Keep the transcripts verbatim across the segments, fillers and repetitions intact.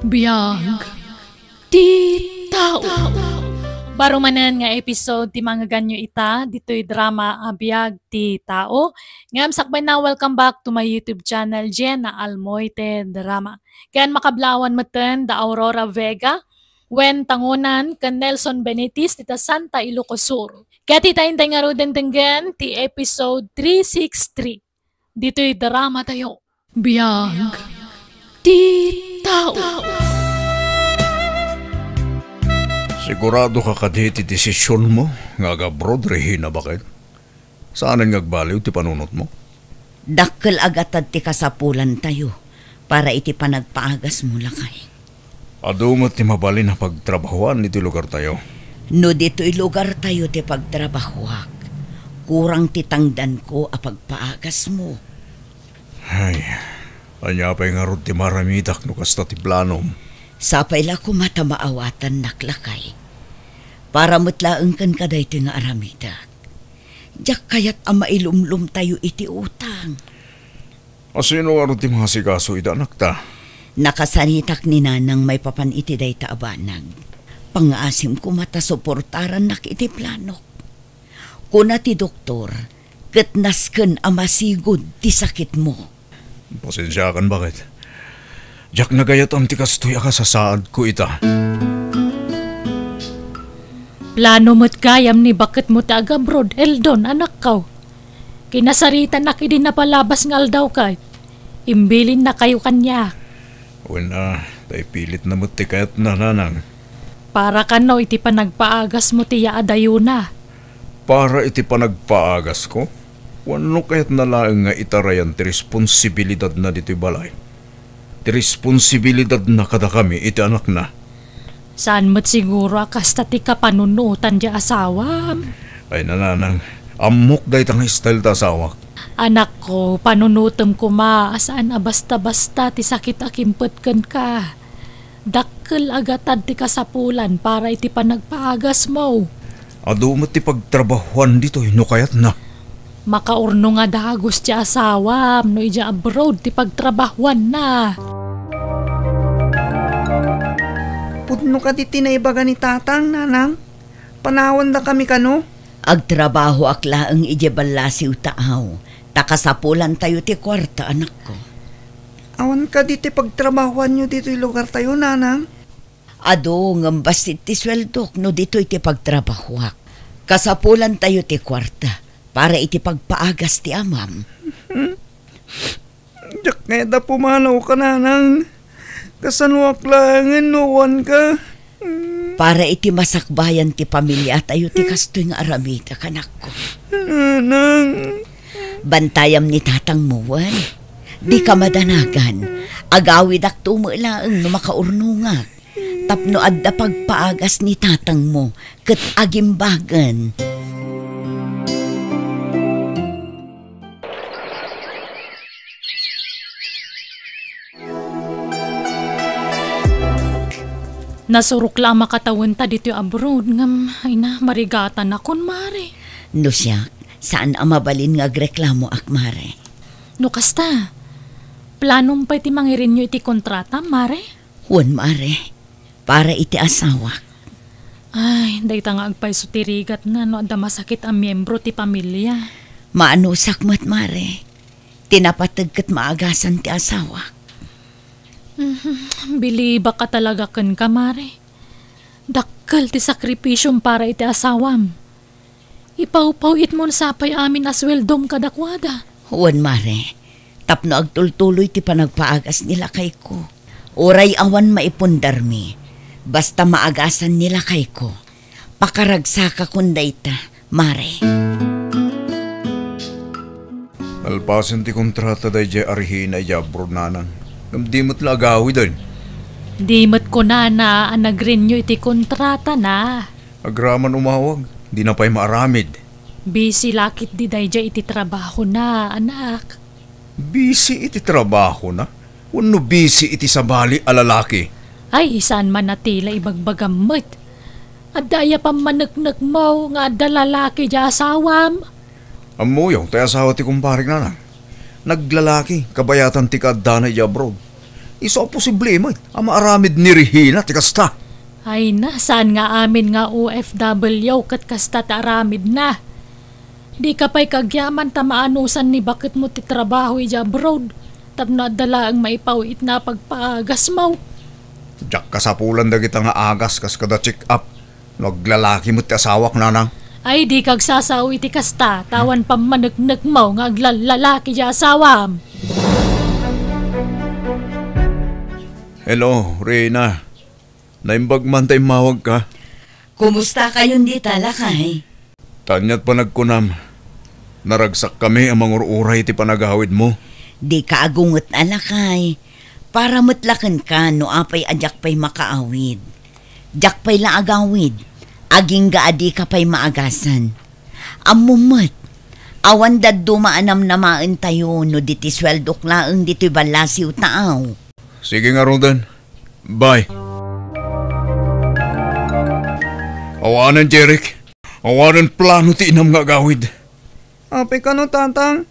Biag ti tao. Baro manen nga episode ti mangngeganyo ita ditoy drama a Biag ti Tao. Ngem sakbayna, welcome back to my YouTube channel, Jenna Almoite Drama. Ken makablawan metten da Aurora Vega, Wen Tangonan, ken Nelson Benitez dita Santa Ilocos Sur. Ket ita intay ngaruden denggen ti episode three six three. Ditoy drama tayo. Biag ti tao. Sigurado ka kadi ti desisionmo nga agabroad, Regina, baket? Saanen nga agbaliw ti panunotmo? Dakkel a gatad ti kasapulantayo para iti panagpaagasmo, lakay. Adu met ti mabalin a pagtrabahuan iti lugartayo. No ditoy lugartayo ti pagtrabahuak, kurang ti tangdanko a pagpaagasmo. Ay, ania pay ngarud ti maramidak no kasta ti planom? Sapay la koma ta maawatannak, lakay. Para met laeng kenka daytoy nga aramidak. Diak kayat a mailumlomtayo iti utang. A sino ngarud ti mangasikaso iti anakta? Nakasaritak ni Nanang maipapan iti dayta a banag. Pangngaasim koma ta suportarannak iti planok. Kuna ti doktor, ket nasken a masigud ti sakitmo. Pasensiakan, baket. Diak nagayatan ti kastoy a kasasaadko ita. Plano met gayam ni baketmo ti agabroad, Eldon, anakko. Kinasaritanak idi napalabas nga aldaw ket imbilinnakayo kaniak. Wen a, ta ipilitna met ti kayatna, Nanang. Para kano iti panagpaagasmo ti yaadayona? Para iti panagpaagasko? Wenno kayatna laeng nga itarayan ti responsibilidadna ditoy balay? Ti responsibilidadna kadakami iti anakna. Saan met siguro a kasta ti kapanunotan ti asawam? Ay, Nanang, ammok dayta nga style ta asawak. Anakko, panunotem koma a saan a basta-basta ti sakit a kimpet kenka. Dakkel a gatad ti kasapulan para iti panagpaagasmo. Adu met ti pagtrabahuan ditoy no kayatna. Makaurno nga dagus ti asawam no idiay abroad ti pagtrabahuanna. Pudno kadi ti naibaga ni Tatang, Nanang? Panawandakami kano? Agtrabahoak laeng idiay ballasiw ta aw, ta kasapulantayo ti kuarta, anakko. Awan kadi ti pagtrabahuanyo ditoy lugartayo, Nanang? Adu, ngem bassit ti sueldok no ditoy ti pagtrabahoak. Kasapulantayo ti kuarta para iti pagpaagas ti amam. Diak kayat a pumanaw ka, Nanang. Kasanoak laengen no awanka? Para iti masakbayan ti pamiliatayo ti kastoy nga aramidek, anakko. Nanang. Bantayam ni tatangmo, wen? Dika madanagan. Agawidakto met laeng no makaurnongak. Tapno adda pagpaagas ni tatangmo ket agimbagen. Nasurok la a makatawenta ditoy abroad, ngem, ay na, marigatanakon, Mare. No siak, saan a mabalin nga agreklamoak, Mare. No kasta, planom pay ti mangirinyo iti kontrata, Mare? Wen, Mare. Para iti asawak. Ay, dayta nga agpayso ti rigatna no adda masakit a miembro ti pamilia. Maanusak met, Mare. Ti napateg ket maagasan ti asawak. Mhm, bilibak a talaga kenka, Mare. Dakkel ti sakripisiom para iti asawam. Ipawpaw-itmon sapay amin a sueldom kadakuada. Wen, Mare, tapno agtultuloy ti panagpaagas ni lakayko. Uray awan maipundarmi, basta maagasan ni lakayko. Pakaragsakakon dayta, Mare. Nalpasen ti kontrata daydiay a Regina idiay abroad, Nanang. Ngem di met la agawiden. Di met kunana a nagrenyo iti kontratana. Agraman umawag, dina pay maaramid. Busy la ketdi daydiay iti trabahona, anak. Busy iti trabahona? Wenno busy iti sabali a lalaki? Ay, saan man a ti la ibagbagam met. Adda aya pammaneknekmo nga adda lalaki diay asawam? Ammoyo, tay asawa ti kumparek, Nanang. Naglalaki, kabayatan ti kaaddana idiay abroad. Isu a posible met a maaramid ni Regina ti kasta. Ay na, saan nga amin nga O F W ket kasta ti aramidna. Dika pay kagyaman ta maanusan ni baketmo ti trabaho idiay abroad, tapno adda laeng maipaw-itna a pagpaagasmo. Diak kasapulan dagita nga agas kas kada check-up. No aglalaki met ti asawak, nanang. Ay, dika agsasao iti kasta, ta awan pammaneknekmo nga aglallalaki ti asawam. Hello, Reyna. Naimbag man ta immawagka. Kumustakayon dita, lakay? Ania ti panagkunam? Naragsakami a mangur-uray iti panagawidmo. Dika agunget a lakay. Para met la kenka no apay a diak pay makaawid. Diak pay la agawid. Agingga a dika pay maagasan. Ammom met, awan dadduma a namnamaentayo no di ti sueldok laeng ditoy ballasiw ta aw. Sige ngaruden. Bye. Awanen, Jeric. Awanen plano ti inam nga agawid. Apay kano, Tatang?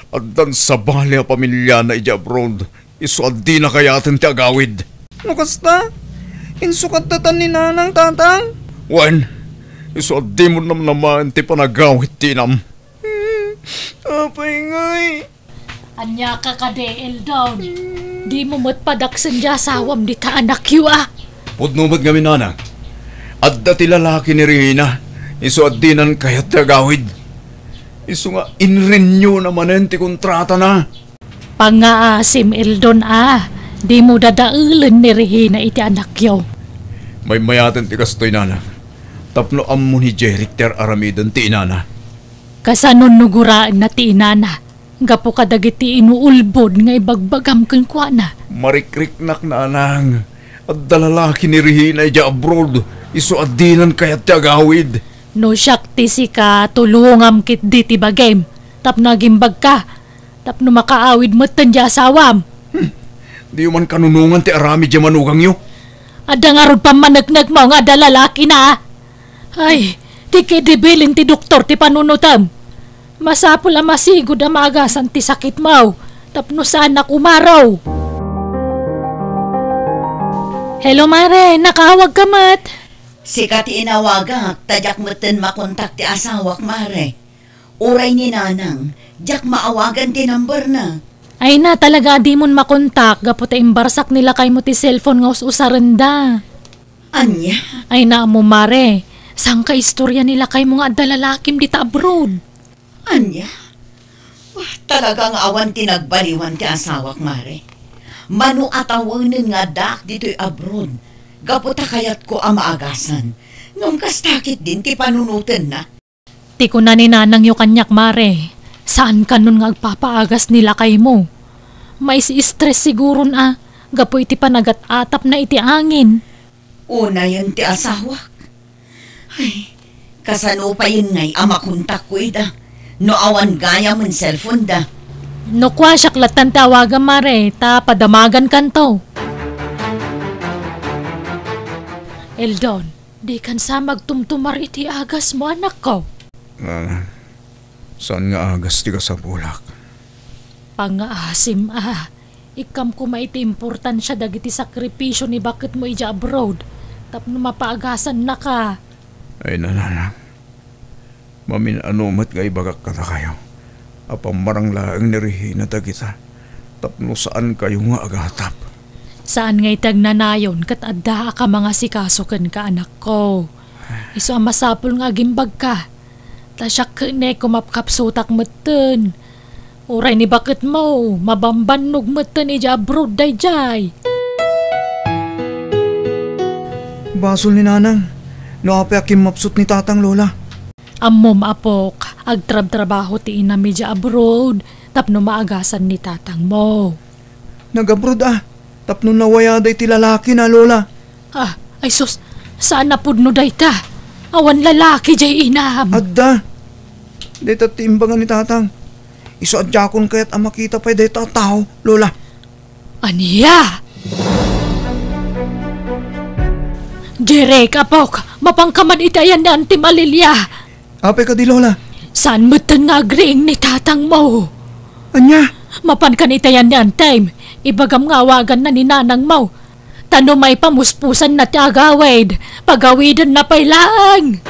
Addan sabali a pamiliana idiay abroad. Isu a dina kayaten ti agawid. No kasta, insukatta tan ni Nanang, Tatang? Wen, isu a dimo namnamaen ti panagawid ti inam. Apay ngay? Ania ka kadi, Eldon? Dimo met padaksen ti asawam dita anakyo, a? Pudno met ngamin, nanang. Adda ti lalaki ni Regina, isu a dinan kayat ti agawid. Isu nga in-renew na manen ti kontratana. Pangngaasim, Eldon, a. Dimo dadaelen ni Regina iti anakyo. Maymayaten ti kastoy, nanang. Tapno ammo ni Jeric ti ar-aramiden ti inana. Kasano no guraenna ti inana? Gapu kadagiti inuulbod nga ibagbagam kenkuana. Marikriknak, nanang. Adda lalaki ni Regina idiay abroad. Isu a dinan kayat ti agawid. No siak ti sika, tulongam ketdi ti bagim. Tapno agimbagka. Tapno makaawid metten ti asawam. Hmm. Diyo man kanunongan ti aramid ti manugangyo. Adda ngarud pammaneknekmo nga adda lalakina. Ay, ti kidibilin ti doktor ti panunotem. Masapul a masigud a maagasan ti sakitmo tapno saanak umaraw. Hello, Mare. Nakaawagka met? Sika ti inawagak, ta diak metten makontak ti asawak, Mare. Uray ni Nanang, diak maawagan ti numberna. Ay na, talaga a dimon makontak gapu ta imbarsak ni lakaymo ti cellphone nga us-usarenda. Ania? Ay na, ammo, Mare. Saan ka istorya ni lakaymo nga adda lalakim dita abroad? Ania? Wah, talaga nga awan ti nagbaliwan ti asawak, Mare. Mano a tawenen nga addaak ditoy abroad, gapu ta kayatko a maagasan. Ngem kasta ketdin ti panunotenna. Ti kuna ni nanangyo kaniak, Mare, saan kanon nga agpapaagas ni lakaymo. Mais-stress siguron a, gapu iti panagat-atapna iti angin. Unayen ti asawak. Ay, kasano payen ngay a makontakko ida, no awan gayam cellphone da? No kua, siak lattan ti awagam, Mare, ta padamagankanto. Eldon, dikan sa magtumtumar iti agasmo, anakko. Ah, saan nga agas ti kasapulak? Pangngaasim a, ikkam koma iti importansia dagiti sakripisio ni baketmo idiay abroad tapno mapaagasannak. Ay, nanang. Mamin-ano met nga ibagak kadakayo a pammarang laeng ni Regina dagita tapno saankayo nga agatap. Saan nga iti agnanayon ket addaak a mangasikaso kenka, anakko. Isu a masapul nga agimbagka, ta siak ket ne kumapkapsutak metten. Uray ni baketmo, mabambannog metten idiay abroad daydiay. Basol ni nanang, no apay a kimmapsut ni tatang, Lola. Ammom, apok, agtrabtrabaho ti inam idiay abroad tapno maagasan ni tatangmo. Nag-abroad a, tapno nawayada iti lalakina, Lola. Ah, ay sus, saan a pudno dayta. Awan lalaki diay inam. Adda. Dayta ti imbaga ni tatang. Isu a diakon kayat a makita pay dayta a tao, Lola. Ania? Jeric, apok, mapanka man iti ayan ni Auntie Malilia. Apay kadi, Lola? Saan metten nga agriing ni tatangmo? Ania? Mapankan iti ayan ni Antem. Ibagam nga awaganna ni nanangmo. Ta no maipamuspusanna ti agawid, pagawidenna pay laeng.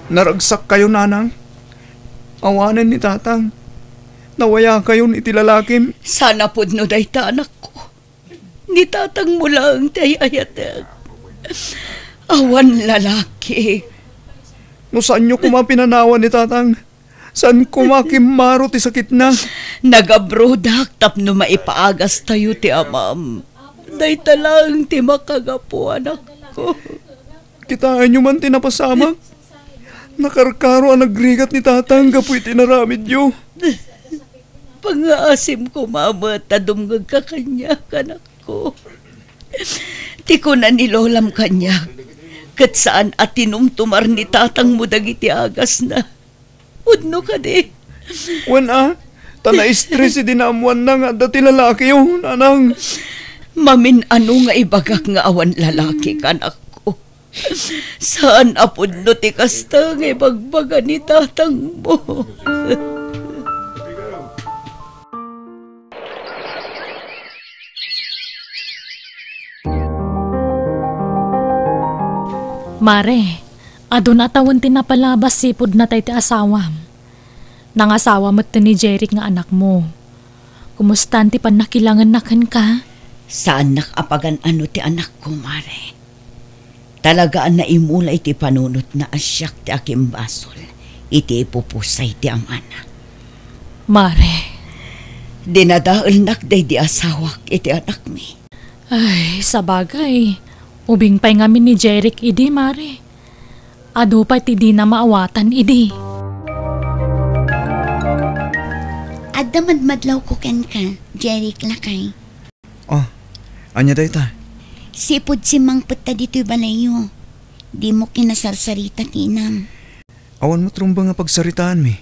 Naragsakkayo, nanang. Awanen ni tatang. Nawayakayon iti lalakim. Saan a pudno dayta, anakko. Ni tatangmo laeng ti ay-ayatek. Awan lalaki. No saanyo koma pinanawan ni tatang, saan koma kimmaro ti sakitna. Nagabrodak tapno maipaagastayo ti amam. Dayta laeng ti makagapu, anakko. Kitaenyo man ti napasamak. Nakarkaro a nagrigat ni tatang gapu iti inaramidyo. Pangngaasim koma met ta dumngegka kaniak, anakko. Ti kuna ni lolam kaniak, ket saan a tinumtumar ni tatangmo dagiti agasna. Pudno kadi? Wen a, ta na-stress idi naammoanna nga adda ti lalakiyo, nanang. Mamin-ano nga ibagak nga awan lalaki, anakko. Saan a pudno ti kasta nga ibagbaga ni tatangmo. Mare, adun a tawen ti napalabas sipud natay ti asawam. Nangasawa met ni Jeric nga anakmo. Kumustan ti pannakilangenna kenka? Saannak a pagan-ano ti anakko, Mare. Talaga a naimula iti panunotna a siak ti akimbasol iti ipupusay ti amana. Mare. Dinadaelnak daydi asawak iti anakmi. Ay, sabagay. Ubing pay ngamin ni Jeric idi, Mare. Adu pay ti dina maawatan idi. Adda madmadlawko kenka, Jeric, lakay. Oh, ania dayta? Sipud simmangpetta ditoy balayyo. Dimo kinasarsarita ti inam. Awan met rumbeng a pagsaritaanmi.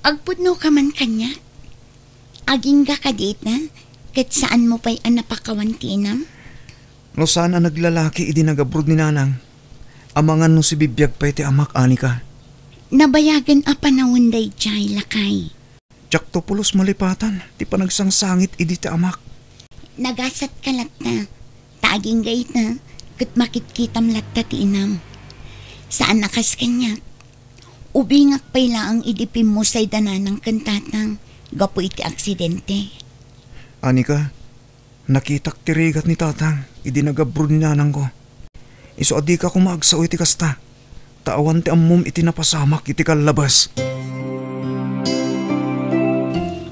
Agpudnoka man kaniak? Agingga kadi ita, ket saanmo pay a napakawan ti inam? No saan a naglalaki idi nagabrod ni nanang, amangan no sibibiag pay ti amak, Anika. Nabayagen a panawen daydiay, lakay. Diakto pulos malipatan ti panagsangsangit idi ti amak. Nagasatka latta, ta agingga ita, ket makitkitam latta ti inam. Saan a kas kaniak. Ubingak pay laeng idi pimmusay da nanang ken tatang gapu iti aksidente. Anika, nakitak ti rigat ni tatang idi nagabrod ni nanangko. Isu a dika koma agsao iti kasta, ta awan ti ammom iti napasamak iti kallabas.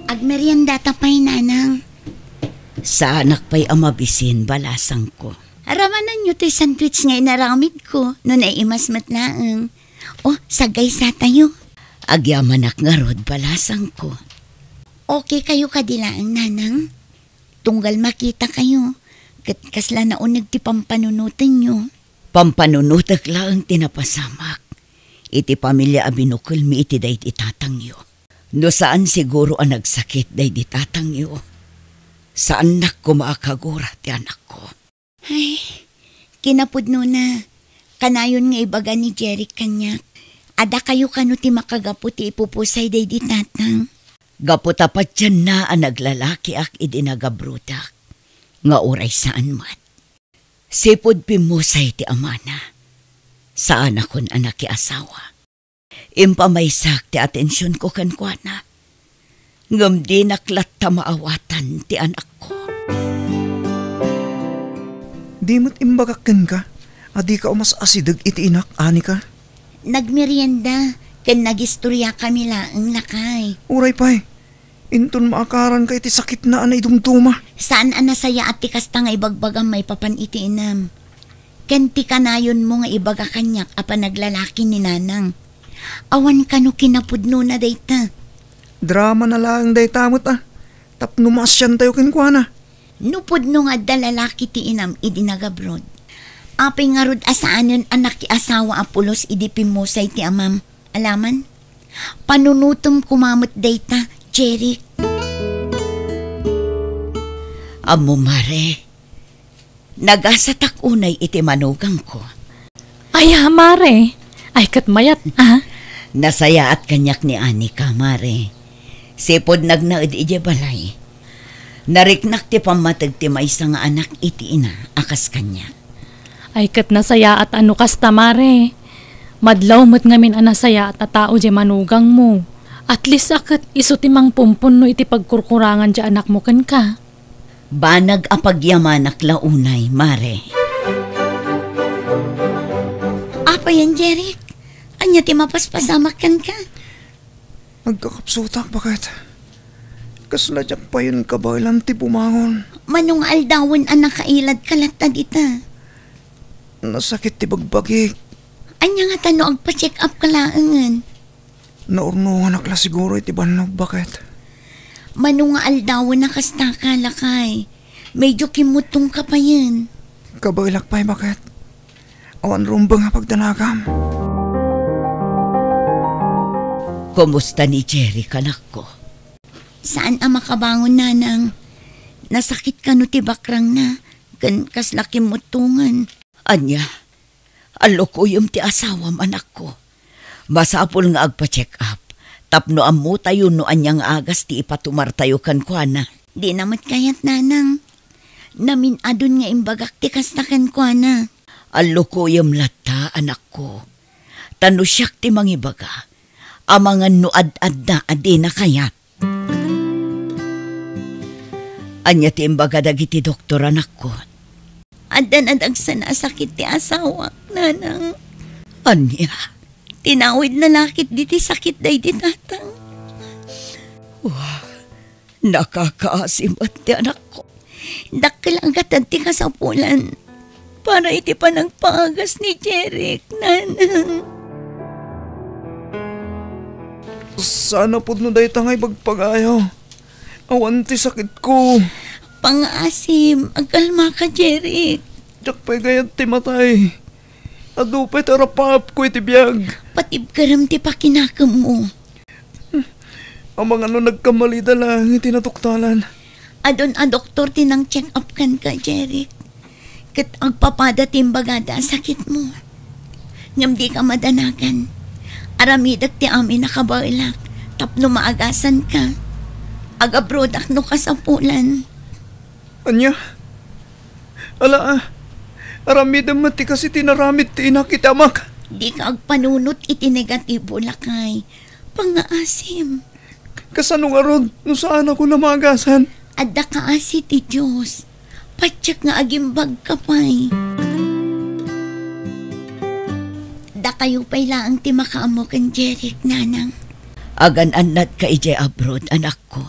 Agmeriendata pay, nanang. Saanak pay a mabisin, balasangko. Aramananyo ti sandwich nga inaramidko no naimas met laeng. O, saggaysatayo. Agyamanak ngarud, balasangko. Okay kayo kadi laeng, nanang? Tunggal makita kayo, ket kasla nauneg ti pampanunotenyo. Pampanunotek laeng ti napasamak iti pamilia a binukelmi iti daydi tatangyo. No saan siguro a nagsakit daydi tatangyo, saannak koma a kagura ti anakko. Ay, kinapudnona, kanayon nga ibaga ni Jeric kaniak, adda kayo kano ti makagapu ti ipupusay daydi tatang? Gapu ta patienna a naglalakiak idi nagabrodak, nga uray saan met. Sipud pimmusay ti amana, saanakon a nakiasawa. Impamaysak ti atensionko kenkuana, ngem dinak latta maawatan ti anakko. Di met imbagak kenka a dika umas-asideg iti inak, Anika? Nagmerienda ken nagistoriakami laeng, lakay. Uray pay, inton maakaranka iti sakitna a naidumduma. Saan a nasayaat ti kasta nga ibagbagam maipapan iti inam. Ken ti kanayonmo nga ibaga kaniak a panaglalaki ni nanang. Awan kano kinapudnona dayta. Drama na laeng dayta met a, tapno maasiantayo kenkuana. No pudno nga adda lalaki ti inam idi nagabrod, apay ngarud a saanen a nakiasawa a pulos idi pimmusay ti amam? Alaman? Panunotem koma met dayta, Jeric. Ammo, Mare, nagasatak unay iti manugangko. Aya, Mare. Ay, ket mayat, a? Nasayaat kaniak ni Anika, Mare. Sipud nagnaed idiay balay, nariknak ti pammateg ti maysa nga anak iti ina a kas kaniak. Ay, ket nasayaat a no kasta, Mare. Madlaw met ngamin a nasayaat a tao diay manugangmo. At least a ket isu ti mangpumpunno iti pagkurkurangan diay anakmo kenka. Banag a pagyamanak la unay, Mare. Apay, Jeric? Ania ti mapaspasamak kenka? Agkakapsutak, baket. Kasla diak payen kabaelan ti bumangon. Mano nga aldawen a nakailadka latta dita? Nasakit ti bagbagik. Ania ngata no agpa-check up ka laengen? Naurnonganak la siguro iti bannog, baket. Mano nga aldawen a kasta ka, lakay? Medyo kimmuttong ka payen. Kabaelak pay, baket. Awan rumbeng a pagdanagam. Kumusta ni Jeric, anakko? Saan a makabangon, nanang. Nasakit kano ti bakrangna, ken kasla kimmuttongen. Ania? Allukoyem ti asawam, anakko. Masapul nga agpa-check up tapno ammotayo no ania nga agas ti ipatumartayo kenkuana. Dina met kayat, nanang. Namin-adun nga imbagak ti kasta kenkuana. Allukoyem latta, anakko. Ta no siak ti mangibaga, amangan no ad-adda a dina kayat. Ania ti imbaga dagiti doktor, anakko? Adda nadagsa a sakit ti asawak, nanang. Ania? Tinawidna la ketdi ti sakit daydi tatang. Wa, nakakaasi met ti anakko. Dakkel a gatad ti kasapulan para iti panangpaagas ni Jeric, nanang. Saan a pudno dayta nga ibagpagayo. Awan ti sakitko. Pangaasim, agkalmaka, Jeric. Diak pay gayat ti matay. Adu pay ti arapaapko iti biag. Patibkerem ti pakinakemmo. Amangan no nagkammalida laeng iti naduktalan. Adun a doktor ti nang-check up kenka, Jeric. Ket agpapada ti imbagada a sakitmo. Ngem dika madanagan. Aramidek ti amin a kabaelak tapno maagasanka. Agabrodak no kasapulan. Ania? Ala, aramidem met ti kas iti naramid ti inak iti amak. Dika agpanunot iti negatibo, lakay. Pangaasim. Kasano ngarud no saanakon a maagasan? Adda kaasi ti Dios. Patiek nga agimbagka pay. Dakayo pay laeng ti makaammo ken Jeric, nanang. Agan-annadka idiay abroad, anakko.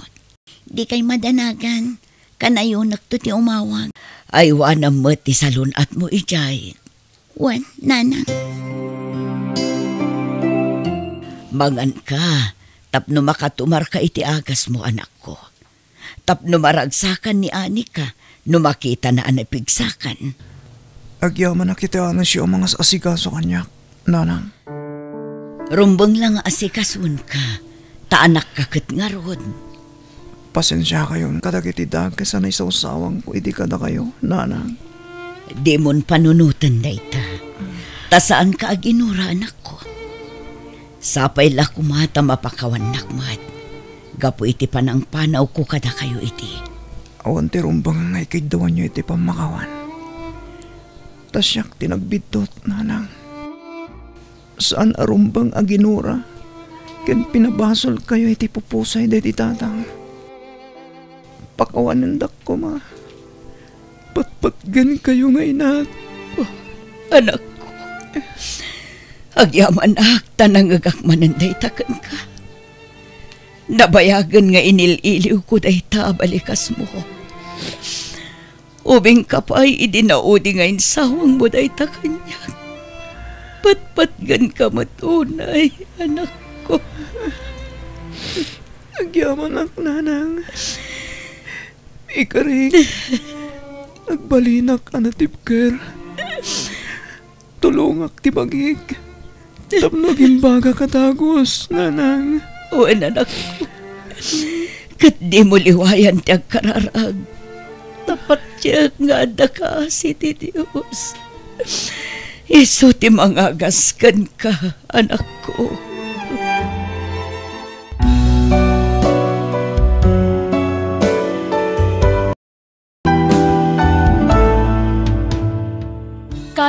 Dikay madanagan, kanayonekto ti umawag. Aywanam met ti salun-atmo idiay. Wen, nanang. Manganka, tapno makatumarka iti agasmo, anakko. Tapno maragsakan ni anika, no makitana a napigsakan. Agyamanak iti anusyo a mangas-asikaso kaniak, nanang. Rumbeng la nga asikasuenka, ta anakka ket ngarud. Pasensiakayon kadagiti dakes a naisawsawangko idi kadakayo, nanang. Dimon panunoten dayta, ta saanka aginura, anakko. Sapay la koma ta mapakawannak met gapu iti panangpanawko kadakayo idi. Awan ti rumbeng nga ikiddawanyo iti pammakawan. Ta siak ti nagbiddut, nanang. Saan a rumbeng a ginura ken pinabasolkayo iti pupusay daydi tatang. Pakawanendak koma. Patpatgenkayo nga inak. Anakko, agyamanak ta nangngegak manen dayta kenka. Nabayagen nga inil-iliwko dayta a balikasmo. Ubingka pay idi naudi nga insawangmo dayta kaniak. Patpatgenka met unay, anakko. Agyamanak, nanang. Ikarik, agbalinak a natibker. Tulongak ti bagik tapno agimbagak a dagus, nanang. Wen, anakko. Ket dimo liwayan ti agkararag. Ta patiek nga adda kaasi ti Dios. Isu ti mangagas kenka, anakko.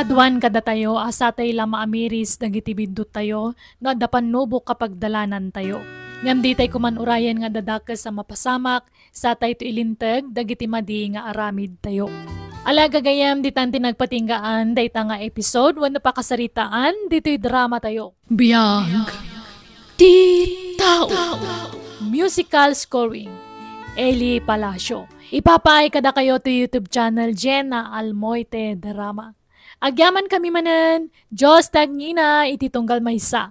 Aduan kadatayo a satay la maamiris dagiti bindottayo no adda pannubok a pagdalanantayo. Ngem ditay koman urayen nga adda dakes a mapasamak, satayto ilinteg dagiti madi nga aramidtayo. Ala gagayem, ditan ti nagpatinggaan dayta nga episode wenno pakasaritaan ditoy dramatayo. Biag ti tao. Musical scoring, Eli Palacio. Ipapaay kadakayo to YouTube channel Jenna Almoite Drama. Agyaman kami manen, Dios ti agngina iti tunggal maysa.